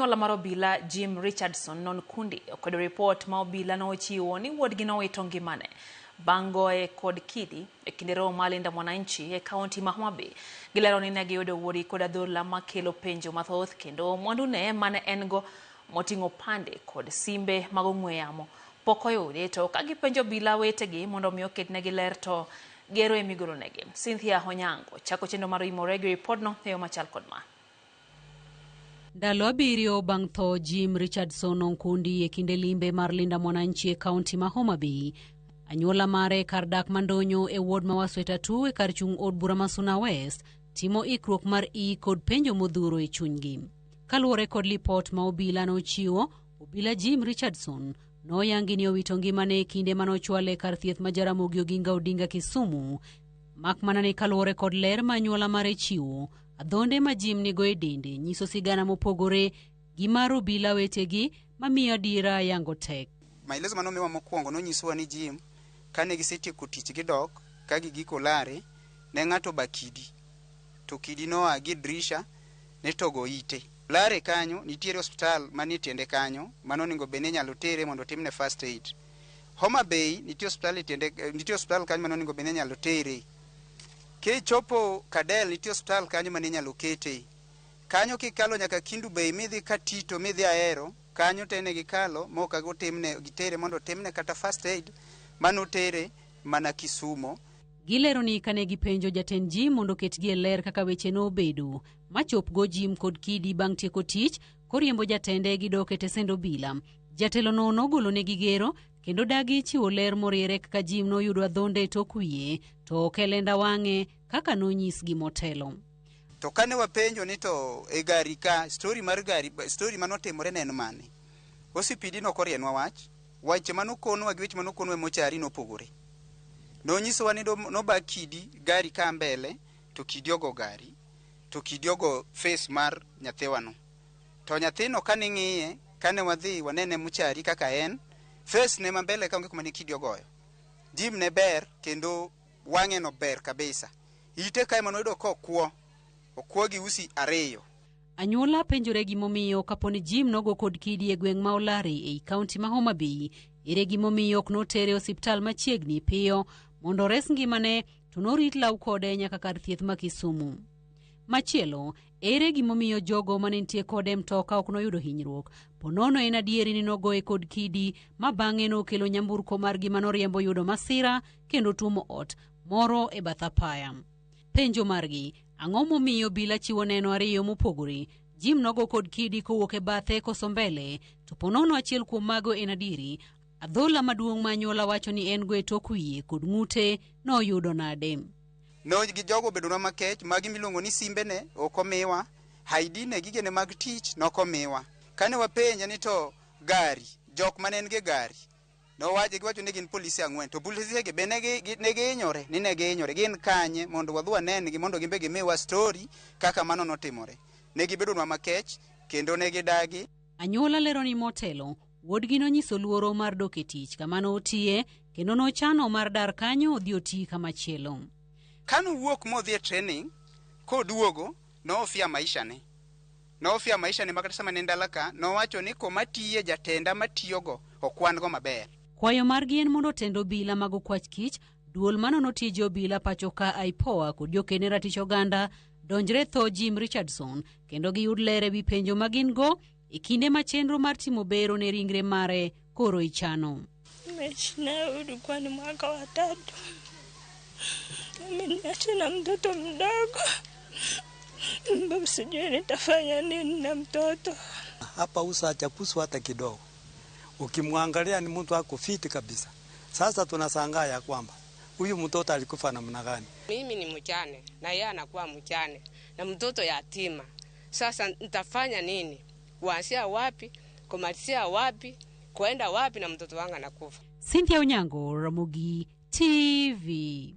Anyuola mar obila Jim Richardson Nonkundi okwedo ripot ma obila nochiwo ni wuodgi nowito ngimane bang' goye kod kidi e kinde romo mar Linda Mwananchi e kaunti ma Homa Bay. Gilero ni ne giyudo wuodgi kod adhola makelo penjo mathoth kendo mwandune mane en go moting'o pande kod simbe mag ong'we yamo pok oyudi to ka gipenjo obila wetegi mondo omi oketnegi ler to gero e migolonegi. Cynthia Onyango chako chenro mar oimore gi ripodno e yo machal kod ma. Ndalo 7 bang' tho Jim Richardson Onkundi e kinde limbe mar Linda Mwananchi e kaunti ma Homa Bay, anyuola mare kar dak Mandonyo e ward ma Wasweta 2 e kar chung' od bura ma Suna West timo ikruok mar i kod penjo modhuro e chunygi. Kaluwore kod lipot ma obila nochiwo, obila Jim Richardson noyangi ni owito ngimane e kinde manochwale kar thieth ma Jaramogi Oginga Odinga Kisumu. Mak mana ni kaluwore kod ler ma anyuola mare chiwo, adhonde ma Jim nigo e dende nyiso sigana mopogore gi mar obila wetegi mamiyo adiera yango tek. Maelezo manomiwa mokwongo nonyisowa ni Jim kane gisetieko tich gidok ka gigiko lare ne ng'ato ba kidi to kidi noa gi drisha ne togo ite. Lare kanyo nitiere osiptal manie tiende kanyo mano onego bed ni inyalo tere mondo otimne first aid. Homa Bay nitie osiptal e tiende, nitie osiptal kanyo mano onego bed ni inyalo tere. Kichopo Kadel nitie osiptal kanyo mane inyalo kete. Kanyo kikalo nyaka Kindu Bay midhi Katito midhi Ahero kanyo te ne gikalo mok otimne gitere mondo otimne kata first aid mano tere mana Kisumo. Gilero ni kane gipenjo jatend Jim mondo oketgi e ler kaka weche nobedo machop go Jim kod kidi bang' tieko tich koriembo jatende gidok e tesend obila. Jatelono nogolonegi gero kendo dagi chiwo ler moriere kaka Jim noyudo adhonde e tok wiye to ok e lenda wang'e kaka nonyisgi motelo. To kane wapenjo ni to e gari ka story mar gari story manotimore ne en mane? OCPD nokorienwa wach, weche manokonwa gi weche manokonwa e mochari nopogore. Nonyisowa ni noba kidi gari ka mbele to kidi ogo gari to kidi ogo face mar nyathiwano. To nyathino kane ng'iye kane wadhi wanene mochari kaka en face ne ma mbele ka onge kuma ne kidi ogoyo. Jim ne ber kendo wang'e no ber kabisa. Ite kae manoyudo kokwo, okwo gi usi 2. Anyuola penjore gimomiyo kapo ni Jim nogo kod kidi e gweng' ma Olare ei kaunti ma Homa Bay, ere gimomiyo ok notere e osiptal machiegni piyo mondo ores ngimane to norit law kode nyaka kar thieth ma Kisumu. Machielo, ere gimomiyo jogo mane nitie kode e mtoka ok noyudo hinyruok? Po nono en adieri ni nogoye kod kidi ma bang'e nokelo nyamburko margi manoriembo yudo masira kendo tuomo ot moro e bath apaya. Penjo margi, ang'o momiyo obila chiwo neno 2 mopogore? Jim nogo kod kidi kowuok e bathe koso mbele, to ponono achiel kuom mago en adieri. Adhola maduong' ma anyuola wacho ni en go e tok wiye kod ng'ute noyudo nade? No gi jogo obedonwa makech, magi miluongo ni simbene ok omiwa, ID ne gigene mag tich nok omiwa. Kane wapenje ni to gari, jok mane en go e gari, nowacho giwacho ni gin polise 4, to polise gi be ne gihinyore, ni ne gihinyore, gin kanye mondo wadhi wanengi mondo gin be gimiwa story kaka mano notimore. Ne gibedonwa makech kendo ne gidagi. Anyuola lero ni motelo, wuodgi nonyiso luoro mar dok e tich kama notiye kendo nochano mar dar kanyo odhi oti kamachielo. Kanowuok modhi e training, koduogo, nohofia maisha ne. Nohofia maisha ne makata sama ne en dala ka, nowacho ni koma tiye jatenda matiyogo ok wan go maber. Kwayo margi en mondo tend obila mag okwach kich, duol manono tije obila pacho ka IPOA kod jokene ratich oganda donjre tho Jim Richardson kendo giyud ler ewi penjo ma gin go e kinde ma chenro mar timo bero ne ringre mare koro ichano. Nimeishi naye ulikuwa ni mwaka wa 3. Ameniacha na mtoto mdogo. Mbona sijui nitafanya nini na mtoto. Hapa uso hajakuswa hata kidogo. Ukimwangalia ni mtu ako fit kabisa. Sasa tunashangaa ya kwamba huyu mtoto alikufa namna gani? Mimi ni mjane na yeye anakuwa mjane na mtoto yatima. Sasa nitafanya nini? Kuanzia wapi? Kumalizia wapi? Kwenda wapi na mtoto wangu anakufa? Cynthia Onyango, Ramogi TV.